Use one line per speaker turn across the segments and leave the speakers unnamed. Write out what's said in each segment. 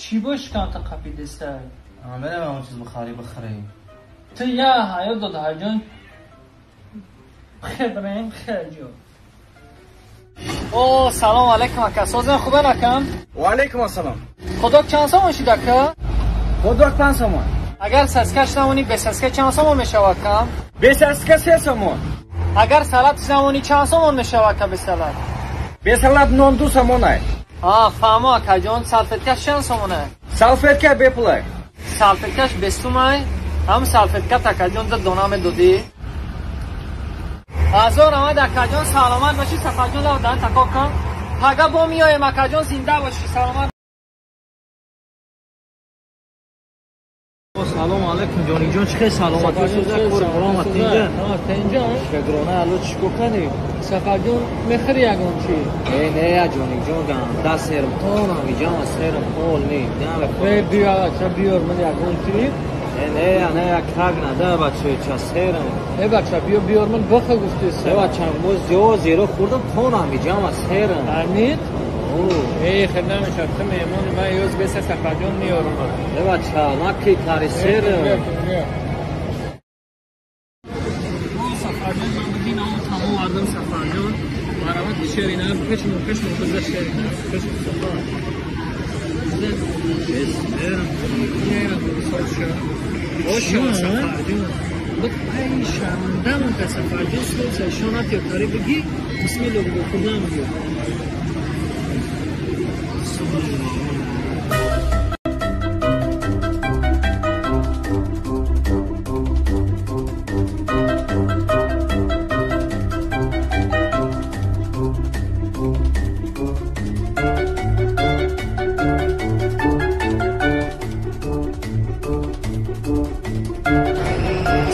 Чӣ бош камта қапидесай?
Меравам чиз бихарӣ бихарӣ.
Ту я ҳаёт додарҷон. Хебрем хеҷо. О, салом алейкум ака. Созен хубен акам?
Ва алейкум ассалом.
Худок чанд сомон шид ака?
Худок 5 сомон.
Агар саскаш намонӣ бе саска чанд сомон мешавад акам?
Бе саска 3 сомон.
Агар салат намонӣ чанд сомон мешавад ака бе салат?
Бе салат нон 2 сомон ай.
А, фаҳмо акаҷон, салфеткаш чанд сомон ай?
Салфетка бепул ай.
Салфеткаш бесум ай? Ҳам салфеткат акаҷон да дона медодӣ? Азор омад акаҷон, саломат бошӣ. Сафарҷон лав дан тако кун. Пага бо миёем акаҷон, зинда бошӣ, саломат.
Салом алейкум ҷониҷон, чӣ хел саломатӣ сӯза кор баромад тинҷа?
Тинҷа?
Шукрона алло чӣ кор кардӣ?
Сафарҷон мехӯри ягон чӣ?
Э не ҷониҷон, ганда серм тонам иҷама серм ҳол не.
Э биё бача биёр ман ягон чӣ?
Э не не как нада бача ча серм.
Э бача биё биёр ман баха гуфтӣ.
Э бача мо зиё зеро хӯрдам тонам иҷама серм.
Амид? Эй, хел намешавад, ту меҳмони ман ёз беса Сафарҷон меёрам.
Э бача, наки тари серм.
Сафарҷон, ман бигин он тамом вардам Сафарҷон. Марамат шерина, пешмон пешмон биза шерина, пешмон Сафар. Серм, серм, соша. Оша Сафарҷон. Бик ай шармандам ка Сафарҷон соса шонат ё тари биги, бисмиллоҳ бигӯ худам бигӯ.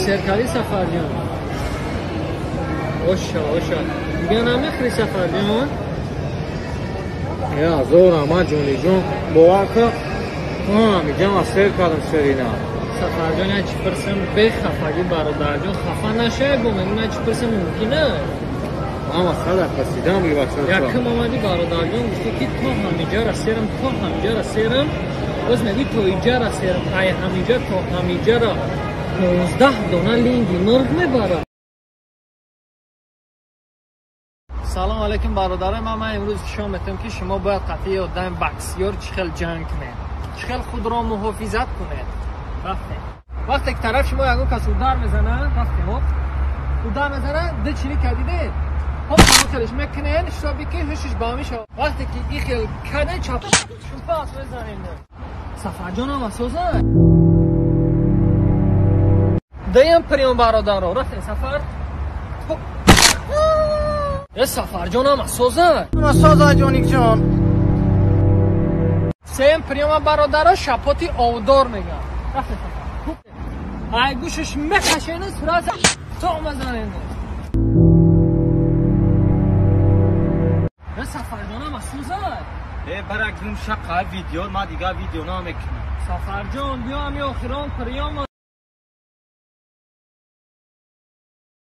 Серкали Сафарҷон. Оша, оша. Дига намехӯри Сафарҷон?
Э азор ама ҷониҷон, бовар кун, ҳамиҷама сер кардам шерина.
Сафарҷон, як чӣ пурсам, бехафагӣ бародарҷон, хафа нашавӣ бо ман, як чӣ пурсам мумкин аст?
Ама сада пасидам би бача.
Якум омадӣ бародарҷон, гуфтӣ ки то ҳамиҷара серам, то ҳамиҷара серам, боз мегӯӣ то иҷара серам, ай ҳамиҷа то ҳамиҷара 15 дона линги мурғ мебарад. Салом алейкум бародарай, ман имрӯз нишон метам ки шумо бояд қатъи одам боксёр чӣ хел ҷанг кунед, чӣ хел худро муҳофизат кунед. Рафтем. Вақте ки тараф шумо ягон кас удар мезанад, рафтем, ҳоп удар мезанад, ду чини кадидед, ҳоп ҳамон хелш мекунед, ҳисоби ки ҳушиш ба ҳамин шавад. Вақте ки ин хел каден чап шупас мезанед. Сафарҷон ҳам асозад. Даям приём бародаро, рафтем Сафар. Э Сафарҷон ҳам асозад.
Асозад ҷоникҷон.
Сеюм приёма бародаро шапоти овдор мегӯянд. Рафтем Сафар. Ай гӯшаш мекашену сурат тоқ мезанед. Э Сафарҷон ҳам асозад.
Э барак гум шақа видео, ман дигар видео намекунам.
Сафарҷон биё ҳами охирон приёма.